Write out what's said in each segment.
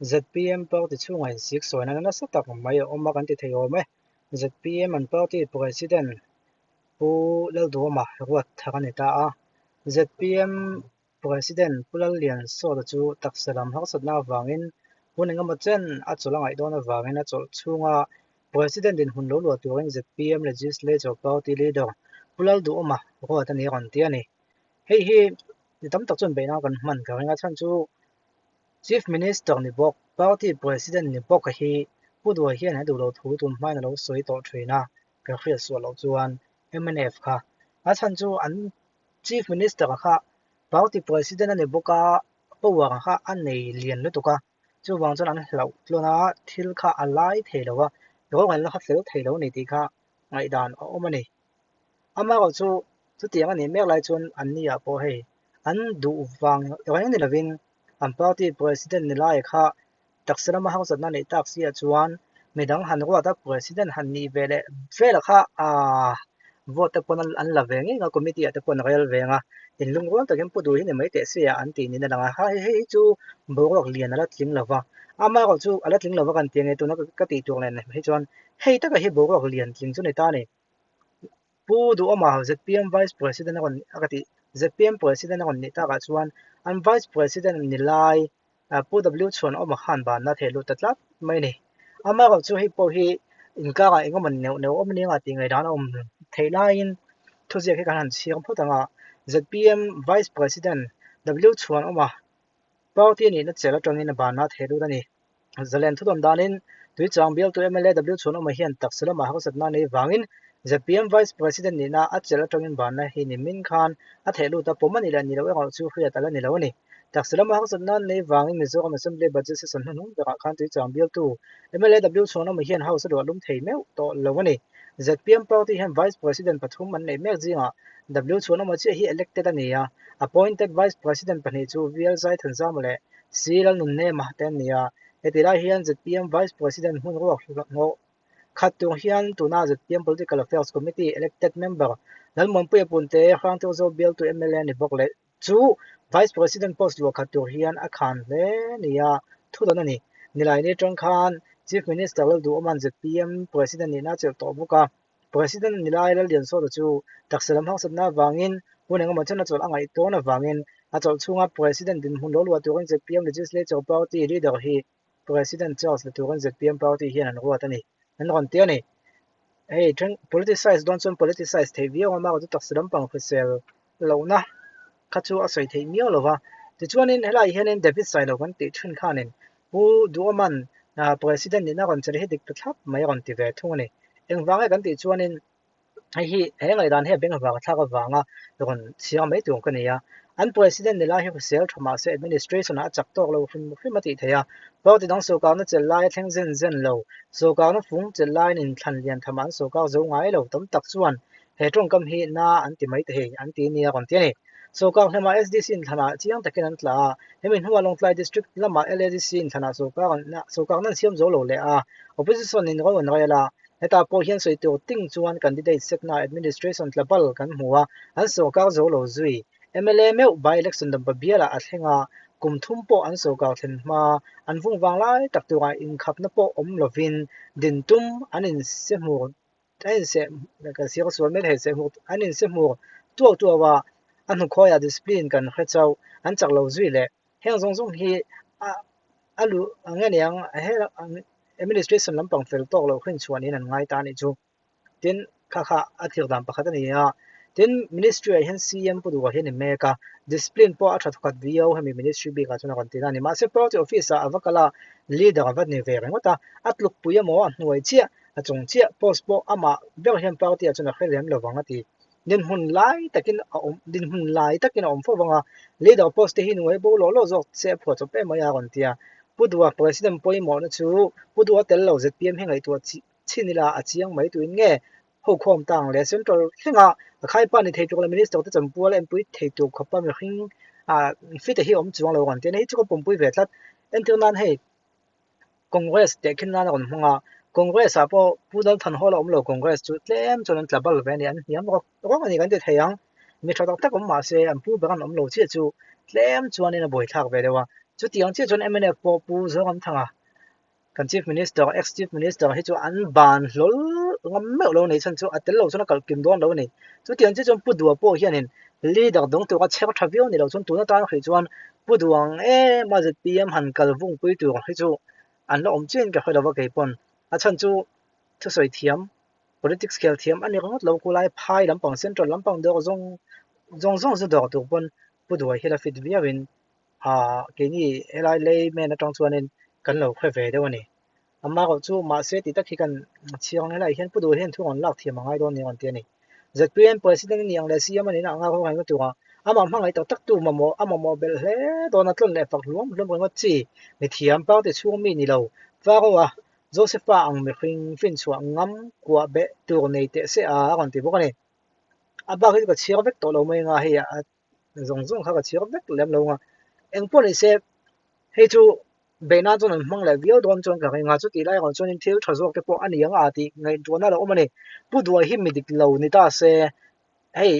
ZPM party chhungah insik sawina nasa tak mai a awm a kan ti thei awm e. ZPM an party president Pu Lalduhawma ruat thar a ni ta a. ZPM President Pu Lalliansawta chu taksa lam harsatna avangin hun engemaw chen a chawlh a ngaih dawn avangin a chawlh chhunga President dinhmun lo luah turin ZPM Legislature Party Leader Pu Lalduhawma ruat a ni a rawn ti a ni. Hei hi mi tam tak chuan beihna kan hman ka ring a chhan chu Chief Minister ni bawk, Party President ni bawk a hi Pu Duha hian a duh loh thu tun hmain a lo sawi tawh thin a, ka hriat suah loh chuan mnf kha a chhan chu an Chief Minister kha Party President a ni bawk a, power kha a nei lian lutuk a, chuvang chuan an hlauh tlawn a, thil kha a lai thei lo a, rorelna kha fel thei lo a ni tih kha ngaihdan a awm a ni. Amaherawh chu chutiang a nih mek lai chuan an ni ah pawh hei an duh vang reng ni lovin an party president ni lai kha taksa lama harsatna neih tak si ah chuan midang han ruat a president han nih ve leh vel kha aaa vote te pawn an la ve ngei a committee ah te pawh an rel ve ang a inlungrual takin pu duh hi ni mai teh se ah an tih niin a lang a hei hei hi chu boruak lian a la tling lo va amaherawh chu a la tling lo va kan ti ang e tuna ka tih tur nen hi chuan hei taka hi boruak lian tling chu ni ta a ni. Pu Duhawma zpm Vice President a rawn a ka tih zpm President a rawn nih takah chuan an Vice President ni lai Pu W Chhuanawma khan banna a theh lut ta tlat mai a ni. Amaherawh chu hei pawh hi inkarah eng emaw neuh neuh awm ania tih ngaihdan a awm theih laiin thuziak hi kan han chhiar phawt ang a. Zpm Vice President W Chhuanawma party nihna chelh atangin a banna a theh lut a ni. Zalen thudawn danin Tuichang bialtu mla W Chhuanawma hian taksa lamah harsatna nei vangin zpm Vice President nihna a chelh atangin banna hi nimin khan a theh lut a, pawm a nih leh ni loh erawh chu hriat a la ni lo a ni. Taksa lama harsatna nei vangin Mizoram Assembly Budget Session hnuhnung berah khan Tuichang bialtu mla W Chhuanawma hian House a luah lum thei meuh tawh lo a ni. Zpm party hian Vice President pathum an neih mek zingah W Chhuanawma chiah hi elected a ni a, appointed Vice President pahnih chu VL Zaithanzama leh Si Lalnunnema te an ni a, heti lai hian zpm Vice President hmun ruak hlawh khat tur hian tuna zpm Political Affairs Committee elected member Lalmuanpuia Punte Hrangteuzo bialtu mla ni bawk leh chu Vice President post luah khat tur hian a khan hle nia thudawn a ni. Nilaini atang khan Chief Minister Lalduhawma'n zpm President nihna a chelh tawh bawk a. President ni lai Lalliansawta chu taksa lam harsatna avangin hun engemaw chen a chawlh a ngaih tawn avangin a chawlh chhunga President dinhmun lo luah turin zpm Legislature Party leader hi President Charles la turin zpm Party hian an ruat a ni an rawn ti a ni. Hei then politicize dawn chuan politicize theih viau ang a, amaherawhchu taksa lampang hrisel lohna kha chu a sawi theih miau lo va. Tichuanin helaiah hianin David Sailo kan tih thin khanin Pu Duhawman President nihna rawn chelh hi dik ta thlap mai a rawn ti ve thung a ni. Engvang nge kan tih chuanin hei hi he ngaihdan hi a beng vang thlak avanga rawn chhiar mai tur ka ni a. An President ni lai hi hrisel tha mahse administration ah a chak tawk lo hrim hrim a tih theih a. Party dang sawrkarna chelh lai a thleng zen zen lo. Sawrkarna fung chelh laiin inthlan lian tham ah an sawrkar zo ngai lo tam tak chuan He tawngkam hi na an ti mai thei an ti nia rawn ti a ni. Sawrkar hlemah SDC inthlanah chiang takin an tla a, hemi hnuah Lawngtlai District lamah LADC inthlanah sawrkar an sawrkarna an siam zo lo leh a, Opposition in ro an rel a. Hetah pawh hian sawi tur ting chuan candidate setna administration tla bal kan hmu a, an sawrkar zo lo zui. Mla meuh by election dampa bialah a thleng a, kum thum pawh an sawrkar thlen hma an vung vang lai tak turah inkhapna pawh awm lovin din tum an insehmur A inseh ka sir sual mai thei seh hmur an inseh hmur tuau tuau a, a hnukhawiah discipline kan hre chauh, an chak lo zui leh heng zawng zawng hi a a luh ang nge niang he administration lampang fel tawk loh hrin chhuah niin an ngai ta a nih chu. Tin, kha kha a thlir dan pakhat a ni a, tin ministry ah hian CM pu duhah hian i mek a, discipline pawh a tha thawkhat viau hemi ministry bikah chuan a rawn ti na a ni. Mahse party office ah a va kal a, leader a va ni ve ringawt a, a tlukpui emaw a hnuai chiah A chung chiah post pawh amah ber hian party ah chuan a hre lem lo vang a ti. Dinhmun lai takin a awm dinhmun lai takin a awm fo vang a, leader post te hi nuai bo lawh lawh zawk se a phuah chawp em mai a rawn ti a. Pu Duha president pawimawhna chu Pu Duha tel lo zpm hi ngaihtuah chhin ila a chiang mai tuin nge hokhawm tang leh central thlenga a khaipa ni thei tur leh minister te chanpual a enpui thei tur khawpa mihring ah fit a hi awm chuang lo a rawn ti a ni. Hei chu ka pawmpui ve tlat. Entir nan hei Congress tehkhin nan a rawn hmang a, Congress ah pawh Pu Lalthanhawla awm lo Congress chu tlem chuan an tla bal ve a ni, an hniam rawk rawk a ni kan ti thei ang. Mi tha tak tak awm mah se an pu ber an awm lo chiah chu tlem chuanin a buaithlak ve deuh a. Chutiang chiah chuan mnf pawh Pu Zoramthanga kan Chief Minister, ex Chief Minister hi chu an ban hlawl ngam meuh lo a ni chhan chu a tel lo chuan a kalh kim dawn lo a ni. Chutiang chiah chuan Pu Dua pawh hianin leader dawng tura chher tha viau a ni lo chuan tun atan hrih chuan Pu Dua ang em a zpm han kal vungpui tur hi chu an la awm chiahin ka hre lo va kei pawn. A chhan chu thusawi thiam, politics khel thiam a ni ringawt lo khulai phai lampang central lampang dawr zawng zawng zawng chu dawr tur pawn Pu Dua hi la fit viauin ah keini helai layman atang chuanin kan lo hre ve deuh a ni. Amaherawh chu mahse tih tak hi kan chhiar ang helaiah hian Pu Duh hian thu rawn lak thiam a ngai dawn ni rawn ti a ni. ZPM President a ni ang leh CM a nihna anga rorelna tura amah hmangaih tak tak tu mamawh a mamawh belh hle dawn a tlawn leh fak hluam hluam ringawt chi mithiam party chhung mi ni lo Pharaoh-a Joseph-a ang mihring finchhuah ngam kuah beh tur nei teh se a a rawn ti bawk a ni. A bak hi chu ka chhiar vek tawh lo mai anga hei a zawng zawng kha ka chhiar vek lem lo anga engpawh ni se hei chu beih nan chuan an hmang leh viau dawn chuan ka ring a chutih lai erawh chuanin thil tha zawk te pawh a ni ang a tih ngaihtuahna a lo awm a ni pu duai hi mi dik lo ni ta se hei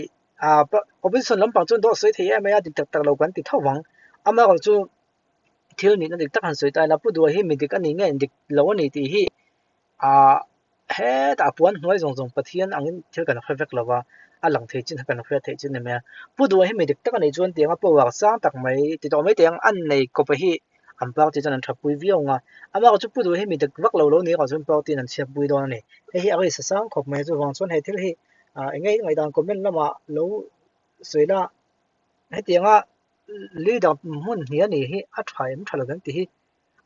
ah opposition lampang chuan dawt sawi thei em mai a dik tak tak lo kan ti tho vang amaherawh chu thil nihna dik tak han sawi ta ila pu duai hi mi dik a ni nge dik lo a ni tih hi ah hetah a puan hnuai zawng zawng Pathian angin thil kan hre vek lo va, a lang thei chin kan hriat theih chin a ni mai a. Pu Duha hi mi dik tak a nih chuan tianga power sang tak mai ti tawh mai teh ang an nei kawp hi an party chuan an thapui viau ang a, amaherawh chu Pu Duha hi mi dik vak lo lo ni erawh chuan party in an chhiatpui dawn a ni. Hei hi a risk a sang khawp mai a, chuvang chuan he thil hi ah eng nge ngaihdan comment lamah lo sawi la hetianga leader hmun hnih a nih hi a tha em tha lo em tih hi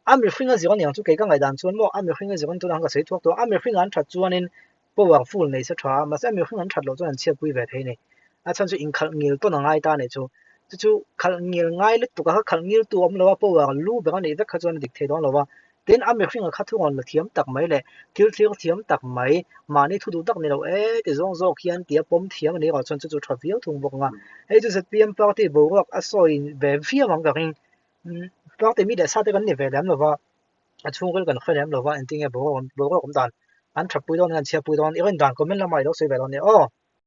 A mihring a zir aniang chu kei ka ngaihdan chuan maw a mihring a zir an tunah khan ka sawi thuak tawh a, a mihring an that chuanin powerful nei se tha a, mahse a mihring an that loh chuan an chhiatpui ve thei a ni. A chhan chu inkhalh ngil tawn a ngai ta a nih chu. Chu chu khalh ngil ngai lutuk a kha khalh ngil tu a awm lo a, power lu ber a nih vek kha chuan a dik thei dawn lo va. Tin, a mihring a kha thu rawn la thiam tak mai leh thil thlir thiam tak mai, mahni thu duh tak ni lo e ti zawng zawk hian tia pawm thiam a nih erawh chuan chu chu tha viau thung bawk ang a. Hei chu zpm party boruak a sawi ve viau ang ka ring. Party mi leh sa te kan ni ve lem lova, a chhungril kan hre lem lova, engtin nge boruak awm boruak awm dan an thatpui dawn nge an chhiatpui dawn i rin dan comment lamah i lo sawi ve dawn nia aw.